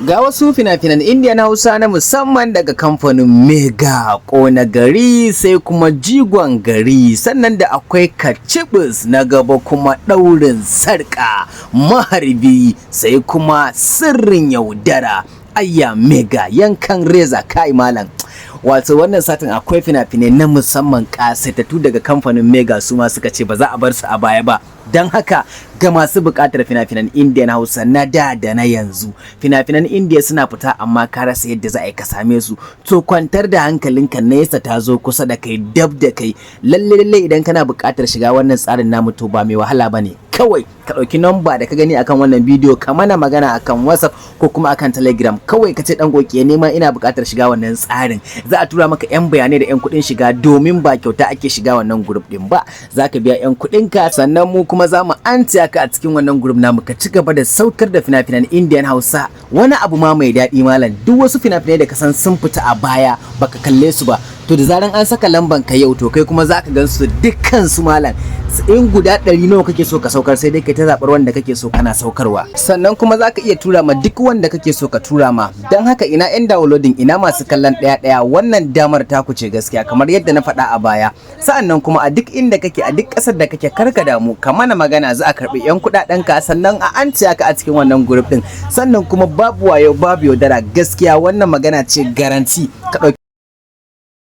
Ga wasu fina-finan Indiya na Hausa na musamman daga kamfanin Mega: Ƙona Gari, sai kuma Jigon Gari, sannan da akwai Kacibis na gaba, kuma Ɗaurin Sarƙa, Maharbi, sai kuma Sirrin Yaudara. Ayya, Mega yankan reza. Kai malam, wato wannan satin akwai fina-finai na musamman ƙasaitattu daga kamfanin Mega. Su ma suka ce ba za a bar su a baya ba. Don haka, ga masu buƙatar fina-finan Indiya na Hausa na da da na yanzu, fina-finan Indiya suna fita amma ka rasa yadda za a yi ka same su, to kwantar da hankalinka, nesa ta zo kusa da kai, dab da kai. Lalle lalle, idan kana buƙatar shiga wannan tsarin namu, to ba mai wahala bane. Kawai ka ɗauki namba da ka gani akan wannan bidiyo, ka mana magana akan WhatsApp ko kuma akan Telegram. Kawai ka ce, "Dan koki neman, ina buƙatar shiga wannan tsarin." Za a tura maka yan bayanai da yan kuɗin shiga, domin ba kyauta ake shiga wannan group din ba. Za ka biya yan kuɗin ka, sannan mu kuma za mu antiya ka a cikin wannan group namu, ka ci gaba da saukar da fina-finan Indian Hausa. Wani abu ma mai daɗi malam, duk wasu fina-finai da ka san sun fita a baya baka kalle su ba, to da zaran an saka lamban ka yau, to kai kuma za ka gan su dukkan su malam. In guda 100 nawa kake so ka saukar, sai dai kai ta zaɓar wanda kake so kana saukarwa. Sannan kuma za ka iya tura ma duk wanda kake so ka tura ma. Don haka, ina yan downloading, ina masu kallon ɗaya ɗaya, wannan damar taku ce gaskiya, kamar yadda na faɗa a baya. Sa'annan kuma a duk inda kake, a duk ƙasar da kake, karka damu, ka mana magana, za a karɓi yan kuɗaɗen ka, sannan a an ka a cikin wannan group ɗin. Sannan kuma babu wayo, babu yaudara. Gaskiya wannan magana ce, guarantee. Ka ɗauki